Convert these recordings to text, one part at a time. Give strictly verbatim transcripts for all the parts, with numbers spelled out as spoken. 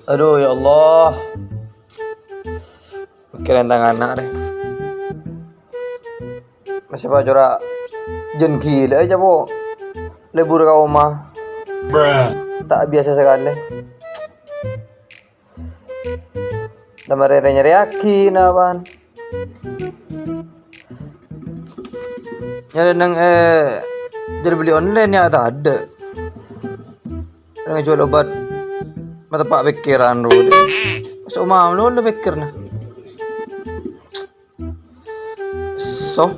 Aduh, ya Allah. Pèkkèran tang ana' rè. Masih pacora jân ghilâ aja, Po. Lebur ka omma. Ta' biyasa sakalè. Dâ' marè rè-nyarèyaghi napan. Nyarè neng, eh, jârèya bellè online ya tadâ'. Rè ngajhuwâl obat mateppa' pèkkèran ro. Pas omma malolo pèkkèrra. So.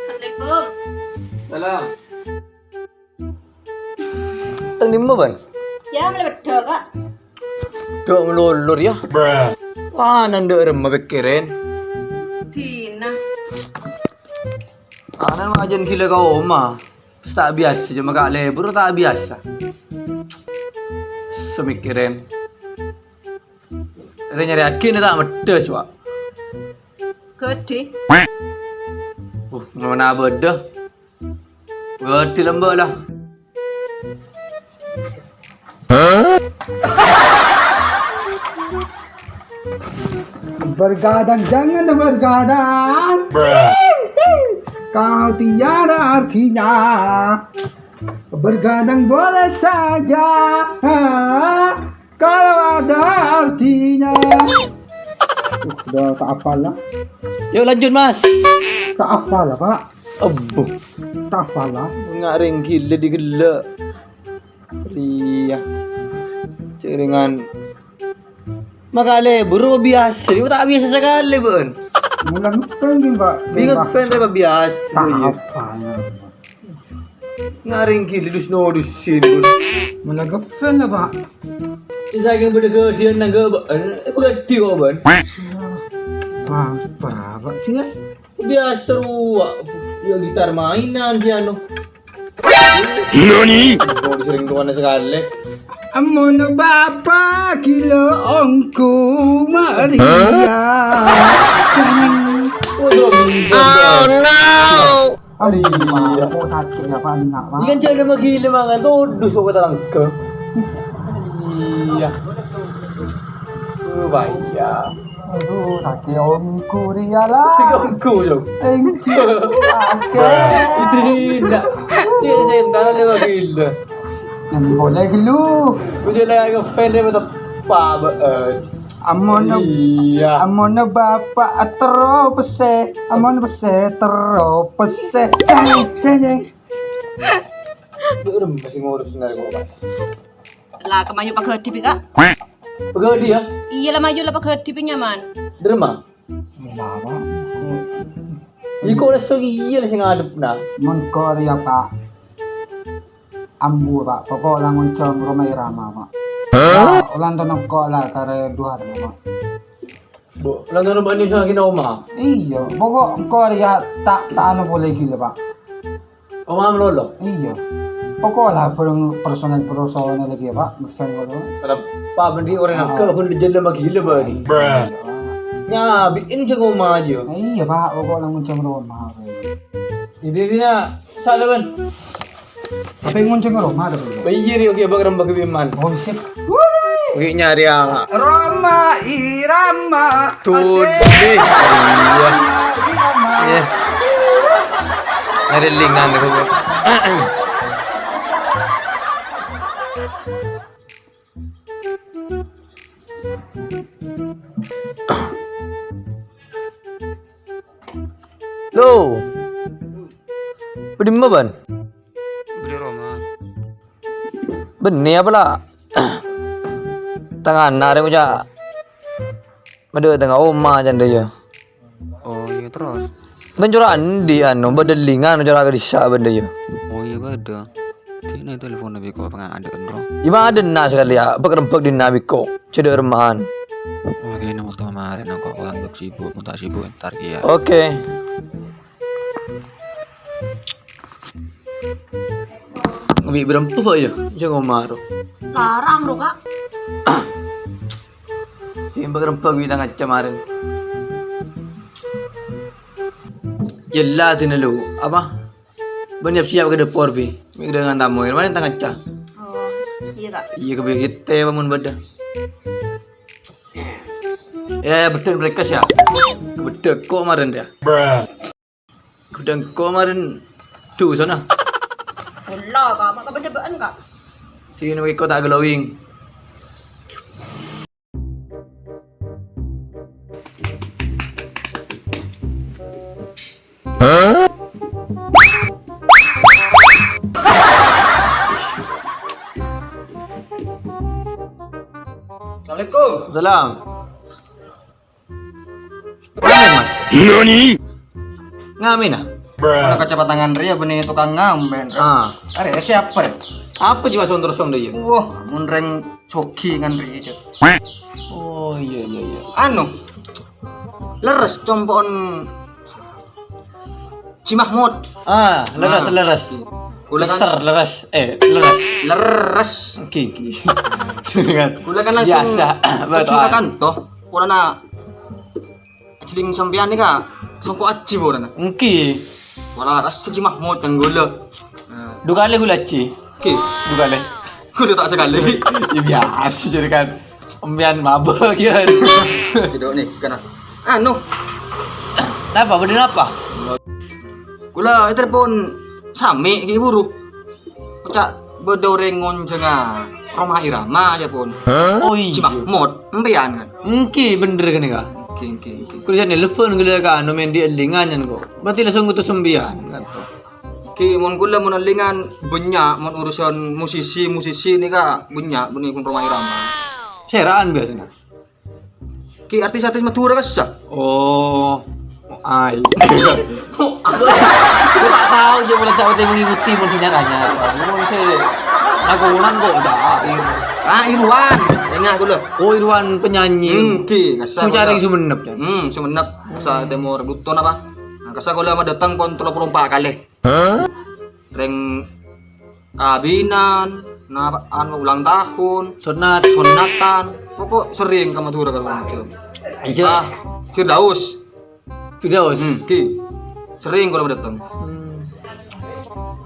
Assalamualaikum. Salam. Tang dimma, Bân? Ya, mèlè beddhâ, Kak. Dâ' malolo, ya. Wah, nandhâ' remma pèkkèran. Dina. Ana' majân ghilâ ka omma. Pas ta' biyasa, coma ka' lebur ta' biyasa. Samèkkèran. Rè-nyarèyaghi nè ta' meddhâs, Wa'. Ghâdhi. Uh, nona bâdâ. Ghâdhi lambâ' la. Bergadang jangan bergadang. Kau tiada artinya. Bergadang boleh saja. Kalau ada artinya. Uh, udah tak hafal lah. Yuk, lanjut, Mas. Tak hafal lah, Pak. Ebo. Tak hafal lah. Ngarèng ghilâ di ghellâ'. Iyâ. Cèrèngan. Maka lebur biyasa, ta' biyasa sakalè, Bân. Mula ngepeng, Pak. Bingung fan apa biyasa, tak iyâ. Hafal. Ngarèng ghilâ dus-nodusin, Bân. Mula ngepeng, Pak. Sakèng bâdâ ghâdhiyân nangghâ', Bân. Eh, ghâdhi kok, Bân. Wah, parah, Pak, sih, ya. Biyasa rowa, ya gitar mainan si anu. Nani? Oh, sering tuan sekali. Amun bapa' ghilâ ongghu Maria. Oh, no. Aduh, iya. Kok sakit ya, Pak, ini, Pak? Iya, jangan sama gila, mangan. Tuh, dus, kok kata langka. Iya. Oh, bahaya. Aduh, sakè ongghu rèya la. Sing ongghu, yo. Engghi. Sakè. Itu ndak. Sing sentara lewat gila. Nang boleh gelu. Bujur lewat ngefans deh, betul. Pak, betul. Amonne, iya. Amonne bapa' terro pèssè. Amonne pèssè terro pèssè. Jeng, jeng, jeng. Duh, masih ngurus nari kok, Mas. La, kemayu paghâdhi, Pi, Kak. Paghâdhi, ya? Iyâ, la mayu la paghâdhi, Pi, nyaman. Derma? Iko lesso iyâ sing ngadhep, nah. Mon kor ya, Pak. Ambu, Pak. Pokok la ngoncong roma irama, Pak. Hah? Ulan tonok kok la kare dua hari, Pak. Bu, ulan tonok bani sakit oma. Iya, pokok engko' ya tak, tak anu boleh gila, Pak. Oma melolo? Iya. Pokok la bareng personel-personel lagi ya, Pak. Ngefans ngono. Kalau Pak Bendi orang nak ke pun dijela bagi gila, Pak. Iya, Pak. Nya, bikin jago oma aja. Iya, Pak. Pokok langsung jam rumah. Ini dia salah, Bang. Apa yang ngonceng roma ada, Bang? Iya, dia oke, Bang, rembak ke Biman. Oh, sip. Oke, nyari ya. Roma Irama. Tuh, asik. Deh. Iya. Irama. Iya. Nyari lingan aku. Lo. Bâdâ dimma, Bân? Bâdâ roma. Bânnè apa la? Tangana arè ngoca' madâ' tengnga oma ca'na, yâ. Oh, iya, terros? Bân cora' andi', anu, bâdâ lingan cora' ka dissa' bân, yâ. Oh, iya, bâdâ. Dina telepon lebih kok pengadaan, bro. Ima adâna sakalè, yâ. Bâk-rembâk dinna' biko. Cedek reman. Oh, dina waktu kemarin aku, aku anggap sibuk, pun tak sibuk, entar, ya. Oke. Ngebi berempuh kok ya, jangan marah. Larang, bro, Kak. Sè rembhâk-rembhâk bi' tang kaca marèn. Yella dina lu, apa? Bân siap-siap ka dâpor bi. Mi' dengan tamu, marèn tang kaca. Oh, iyâ, Kak. Iyâ, kebegete apa mon bâdâ. Ya, ya, beddhâk mereka sih ya. Beddhâk kok marèn ya. Gudang kok marèn dusona. Ola, Kak, mak kabendebaan, Kak. Sini kok tak glowing. Assalamualaikum. Salam. Ngamen, Mas? Nani? Ngamen, ah? Ana kaca patangan rèya bânnè tokang ngamen. Ah. Arè, siapa, rè? Apa jiwa song terus song dâ' iyâ? Wah, mon rèng sogi ngan rèya, Cak. Oh, iya, iya, iya. Anu, leres compo'en Ji Mahmud. Ah, leres, ah, leres. Kula kan leres. Eh, leres. Leres. Oke, oke. Kula kan langsung biasa. Betul. Kan toh. Kula na ajeling sampeyan nika songko aji purana. Engki. Wala rasa Ji Mahmud kan gula. Nah. Dua kali gula aji. Oke. Dua kali. Gula tak sekali. Ya biasa jadi kan. Sampeyan mabuk ya. Gitu nih, kena. Anu. Napa? Bâdâ napa? Kula telepon sami ki buru. Cak bâdâ orèng ngonjhânga Rhoma Irama, ya pon. Oh, iya. Ji Mahmud, empeyan kan? Engki, bhender kan, Kak? Engki, engki, engki. Kula jâ' nelpon gula ka anu Mendi Elingan, yan, kok. Berarti langsung ngutus empeyan, kan? Ki, mon kula mon Elingan bânnya', mon urusan musisi, musisi nika bânnya', bânnè pon Rhoma Irama. Sera'an biasanya. Ki artis-artis Madura kassa. Oh. Ai. Aku tak tahu, cuma tak tahu mengikuti, mon sè nyaranya. Mon sè lakonan kok, Dair. Ah, Irwan. Enggak, aku lho. Oh, Irwan penyanyi. Hmm, ki, kassa. Sing carèng Sumenep, ya? Hmm, Sumenep. Kassa Timor Bluton apa? Nah, kassa kula ma' dâteng pon tello puluh empat kali. Rèng kabinan, na-, anu, ulang tahun, sunat, sunatan. Pokok sering ka Madura kalau macam. Iya. Ah, Firdaus. Firdaus. Hmm, ki. Sering kalau datang. Hmm.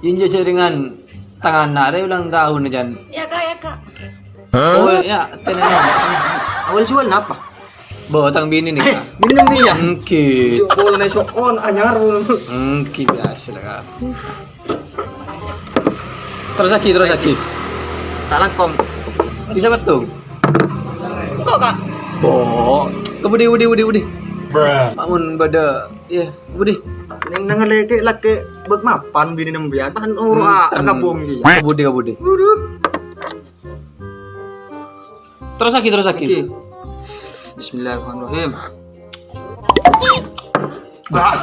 Injo jaringan tangan nare ulang tahun, Jan. Ya, Kak, ya, Kak. Oh, ya, tenang. Awal jual napa? Bo, tang bini nih, Kak. Minum nih, ya? Oke. Cuk, bola nih, sok on, anyar. Oke, biasa lah, Kak. Terus lagi, terus lagi. Tak langkong. Bisa betul. Kok, Kak? Bo, ke budi, budi, budi, budi. Bangun pada, ya, budi. Neng nang leke lake bek mapan bini nembian, pan ora kabung iki. Ke budi, ke budi. Waduh. Terus lagi, terus lagi. Oke. Bismillahirrahmanirrahim. Wah,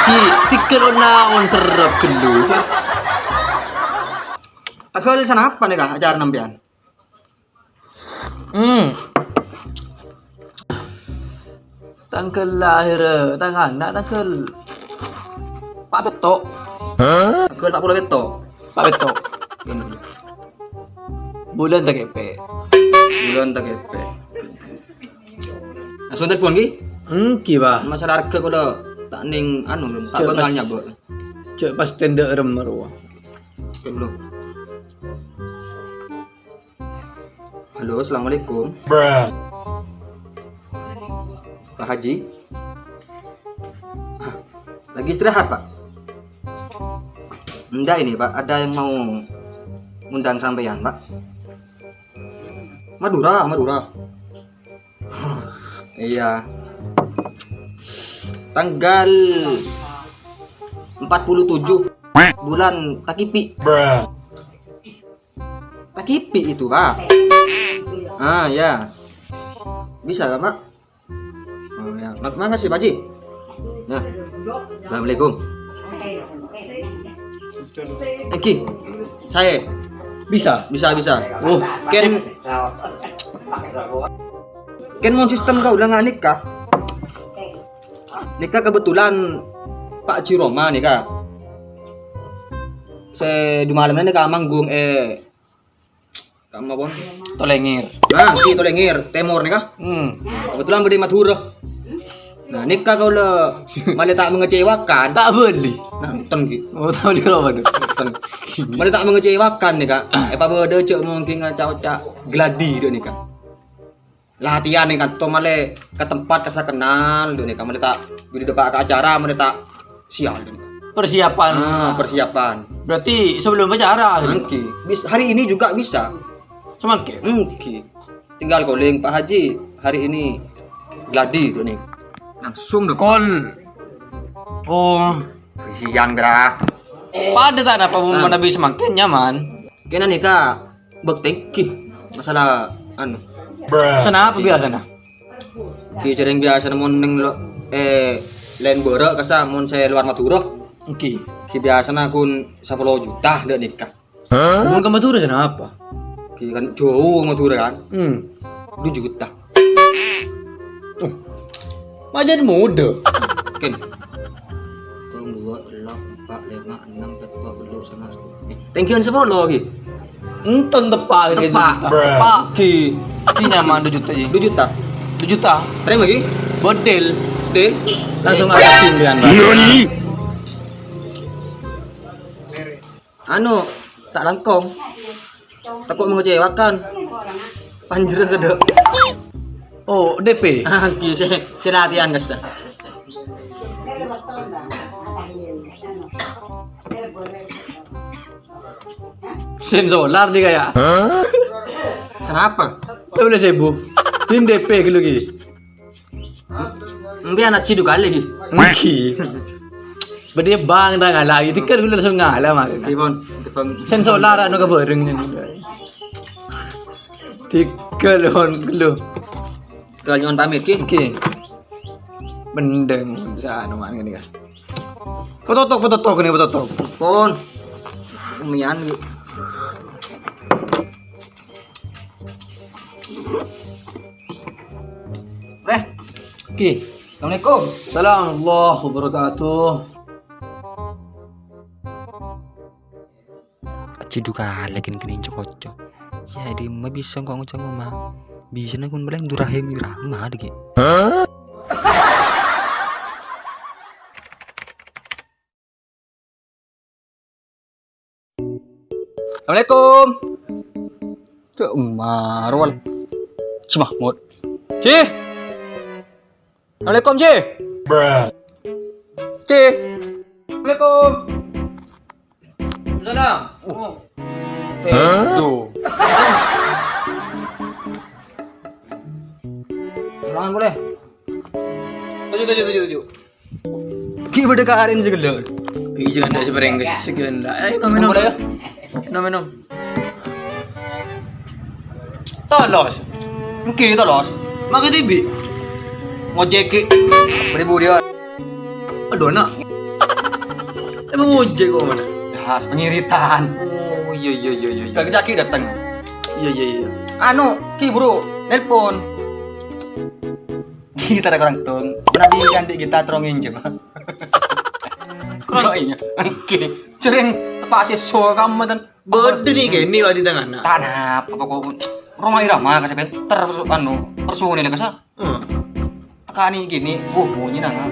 di tikel naon serep gelu. Tanggal sanapa nih, Kak, acara nembian? Hmm. Tanggal lahir, tanggal anak, tanggal pa' petto'. Tanggal pa' polo petto'. Pa' petto'. Bulan tak kepe. Bulan tak kepe. Langsung telepon ki? Engki, Pak. Masalah harga kula tak ning anu, tak bakal nyabut. Cek pas tenda rem marwa. Cek dulu. Halo, assalamualaikum. Pak Haji? Hah, lagi istirahat, Pak? Enggak ini, Pak. Ada yang mau ngundang sampeyan, Pak. Madura, Madura. Iya. Tanggal empat puluh tujuh bulan Takipi. Takipi itu, Pak. Ah, ya. Bisa kan, Pak? Oh, ya. Mak-, makasih, Pak Haji. Ya. Assalamualaikum. Eki, saya bisa, bisa, bisa. Oh, ken, ken mon sistem kaulangan nikah. Nikah kebetulan Pak Haji Roma nikah. Se dumalemna nikah manggung, eh, Apa, Pon? Tolèngèr. Nah, si Tolèngèr, tèmor nèka. Hmm. Kebetulan bâdâ è Madhurâ. Nah, nèka kaulâ malè ta' mengecewakan. Ta' bâli. Nah, enten, Ki. Oh, ta' bâli apa tuh? Enten. Malè ta' mengecewakan nèka. Èpabâdâ jhâ' mungkin ngaca-oca gladi dâ' nèka. Latihan nèka, to malè ka tempat kasa kenal dâ' nèka. Malè ta' bâdâ dâpa' ka acara, malè ta' sial dâ' nèka. Persiapan. Ah, persiapan. Berarti sebelum acara gitu. Mangkèn. Bis-, hari ini juga bisa. Samangkèn? Mangkèn. Tinggal calling, "Pak Haji, hari ini gladi," gini. Langsung deh. Kol. Oh. Siang, Dra. Padâ ta' napa, mon habis samangkèn nyaman. Kènè' nèka, bâktènggi. Masalah, anu. Sanapa biasana? Ki, jhâreng biasana mon neng lo-, eh, laèn bârâ' kasa, mon sè luar Madhurâ. Oke. Ki, biasana ghun sapolo juta dâ' nèka. Hah? Mon ka Madhurâ sanapa? Ki kan jhâu Madhurâ kan? Hmm. Du juta. Oh. Pajan modâ. Kin. Tong, dua, tello', empa', lèma', ennem, pètto', tello', sanga', sapolo. Tèngghiyân sapolo, Ki. Enten teppa', Ki. Teppa'. Teppa'. Ki. Ki nyaman du juta, Ji. Du juta. Du juta. Terima, Ki. Bodel. Deal. Langsung abisin, Bian, Bang. Nani? Anu, ta' langkong. Tako' mengecewakan. Panjhârâ kedâ'. Oh, D P? Ah, ghi, sè, sè latihan, Gas. Sen solar dia kayak. Hah? Sanapa? Dua belas ribu. Sin D P dulu, Ki. Mbiyan aji du kalè, Ki. Ngghi. Bâdâ bang ta' ngala', tèkèl ghulâ langsung ngala', Mas. Pripun? Tèbhâng. Sen solar anu ka bhâreng. Tèkèl pon ghulâ. Kal nyo'on pamit, Ki. Ngghi. Bendeng bisa anu man ngene, Kak. Pototok, pototok, ini pototok. Pon. Umiyan, Ki. Reh. Ki. Assalamualaikum. Salam warahmatullahi wabarakatuh. Aji du kalè kèn kènèng co-koco. Ya, di ma bisa engko' ngoca' ngoma. Bisa nang kun paling Durahim Irama dikit. Assalamualaikum. Cek Marwal. Si Mahmud. Ci. Assalamualaikum, Ci. Ci. Assalamualaikum. Salam. Oh. Hah? Tuh. Ulangan boleh? Tujuh, tujuh, tujuh, tujuh. Ki bâdâ karin sè ghellâ'. Iyâ, anda sepereng ke sekian lah. Eh, nom, nom. Boleh ya? Nom, nom. Tolos. Ngghi, tolos. Mangkè dhibi'. Ngojek ki. Beri budi, ya. Aduh, anak. Emang ngojek kok mana? Ya, sepengiritan. Oh, iya, iya, iya, iya, iya. Lagi sakit datang. Iya, iya, iya. Anu, ki buru nelpon. Gitar kurang tong. Nabi kan di gitar terong injem. Kurang. Iya. Oke. Jering tepak sih so kamu dan Bâdâ nè' kènè' wa' di tengnga'na. Tanapa pokok Rhoma Irama ka sè pènter, anu, personil ka sa. Heeh. Tekani kènè', wuh, monyè nanga.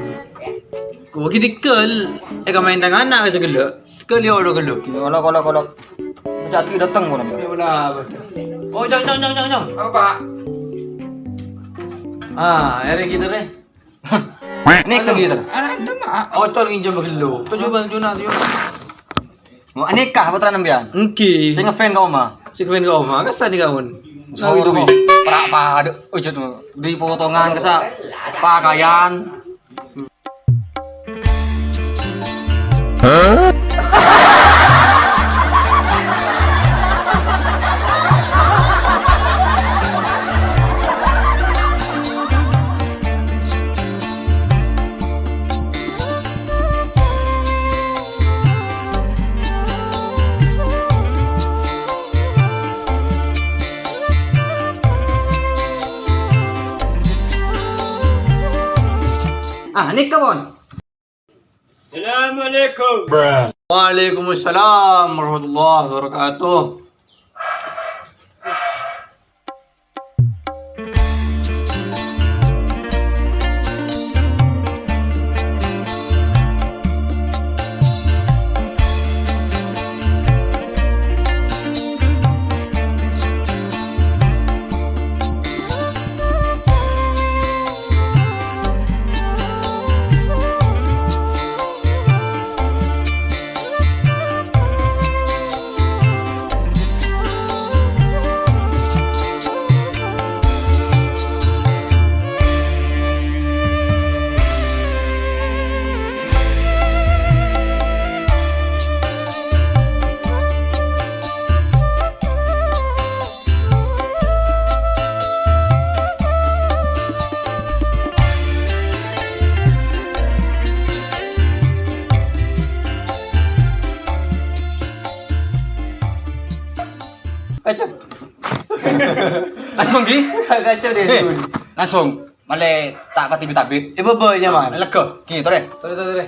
Ko' ghi' tèkèl, è ka maèn tengnga'na ka sè ghellâ'. Tèkèl ya Allah ghellâ'. Kolo, kolo, kolo. Jati dateng kono. Ya Allah. Oh, nyong, nyong, nyong, nyong, nyong. Apa, Pak? Ah, èrè gitar, eh. Nèka gitar. Ada, Mak. Ocol nginjhâm ghellâ'. Tuju bân Juna, tuju. Mo' anèka pottrana sampèyan? Èngghi. Sè ngefans ka Oma. Sè ngefans ka Oma, kassa' nèka, Mon. Soro. Pra' padâ. Oh, jhât, di potongan kassa' pakaian. Ah, nèka, Mon. Assalamualaikum. Waalaikumsalam warahmatullahi wabarakatuh. Langsung, Ki. Kacau deh, Eh, Jun. Langsung. Malè ta' patè bit-abit. Eh, bâbâ, nyaman. Lega. Ki, torè. Torè, torè, torè.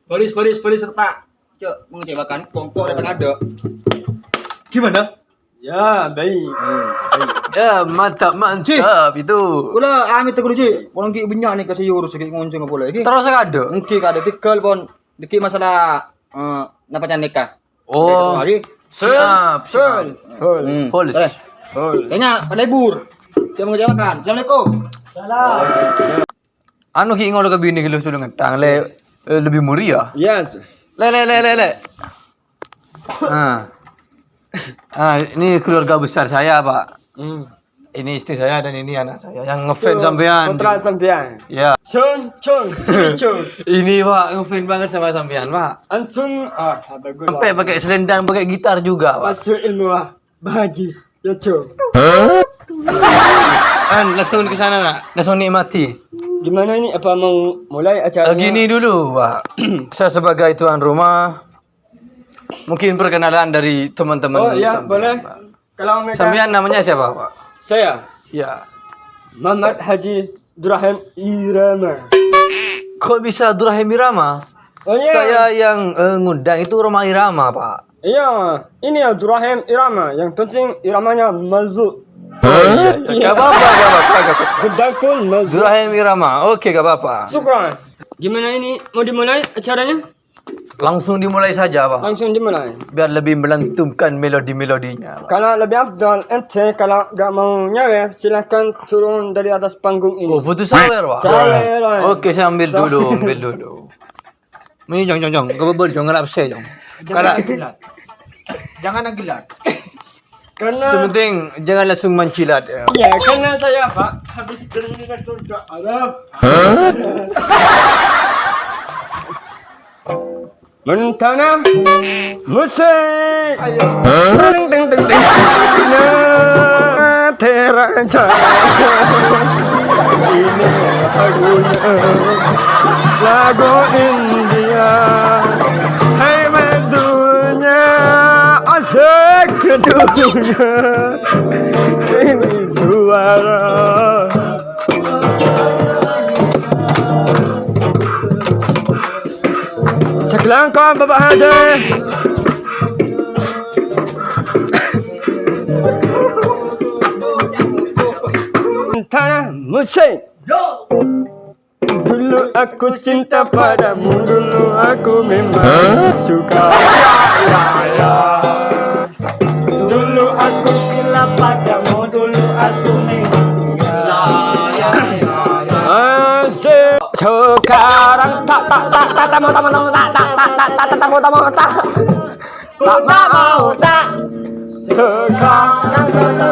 Baris, baris, baris, rata'. Cok, mengecewakan. Kongko datang ada. Gimana? Ya, baik. Ya, mantap, mantap itu. Kula amit guru, Ji. Orang ki banyak nih kasih urus ki ngonceng apa lagi. Terus ada. Mungkin ada tikel pon. Dikit masalah, eh, napa can nikah? Oh. Lagi. Siap, siap. Full. Hmm. Full. Eh. Full. Kayaknya libur. Saya mengecewakan. Assalamualaikum. Salam. Anu, ki ngolo ka bini ki lu sudah ngetang, le, eh, lebih mulia. Yes. Le, le, le, le, le. Ah. Ah, ini keluarga besar saya, Pak. Hmm. Ini istri saya dan ini anak saya yang ngefans sampean. Putra sampean. Ya. Chun, chun, chun, chun. Ini, Pak, ngefans banget sama sampean, Pak. Antum, ah, bagus, Pak. Sampai pakai selendang, pakai gitar juga, Pak. Masuk ilmu, Pak. Bang Haji, ya, Cok. An, langsung ke sana, Nak. Langsung nikmati. Gimana ini? Apa mau mulai acaranya? Eh, gini dulu, Pak. Saya sebagai tuan rumah, mungkin perkenalan dari teman-teman Oh, ya, sampean, boleh. Pak. Kalau mereka Sampean namanya siapa, Pak? Saya? Ya. Muhammad Haji Durahim Irama. Kok bisa Durahim Irama? Oh, iya. Saya yang, eh, ngundang itu Rhoma Irama, Pak. Iya, ini ya Durahim Irama, yang penting iramanya masuk. Oh, iya, iya. Gak apa-apa, gak apa-apa, gak apa-apa. Gedang pun masuk. Durahim Irama, oke, gak apa-apa. Syukran. Gimana ini? Mau dimulai acaranya? Langsung dimulai saja, Pak. Langsung dimulai. Biar lebih melantunkan melodi-melodinya, Pak. Kalau lebih afdal, ente kalau nggak mau nyawer, silahkan turun dari atas panggung ini. Oh, butuh sawer, Pak. Sawer, Pak. Oke, saya ambil dulu, ambil dulu. Ini, Jong, Jong, Jong. Kau beri, Jong, ngelap saya, Jong. Jangan Kalau ngegilat. Jangan ngegilat. Karena Sementing jangan langsung mancilat, ya. Iya, karena saya, Pak, habis dari Rasul Arab. Mentana musik. Ayo. Ding, ding, ding, ding. Nah, teraja. Ini lagunya lagu India. Hai, madunya asik dunia. Ini suara. Sakalangkong Bapak Haji. Tanah musik. Dulu aku cinta padamu, dulu aku memang suka. Ya, ya, ya. Dulu aku gila padamu, dulu aku memang gila. Ya, ya, ya. Asik. Sekarang tak, tak, tak, tak, tak mau, tak mau, tak mau, tak, tak, tak, tak, tak, tak mau, tak mau, tak. Ku tak mau, tak. Sekarang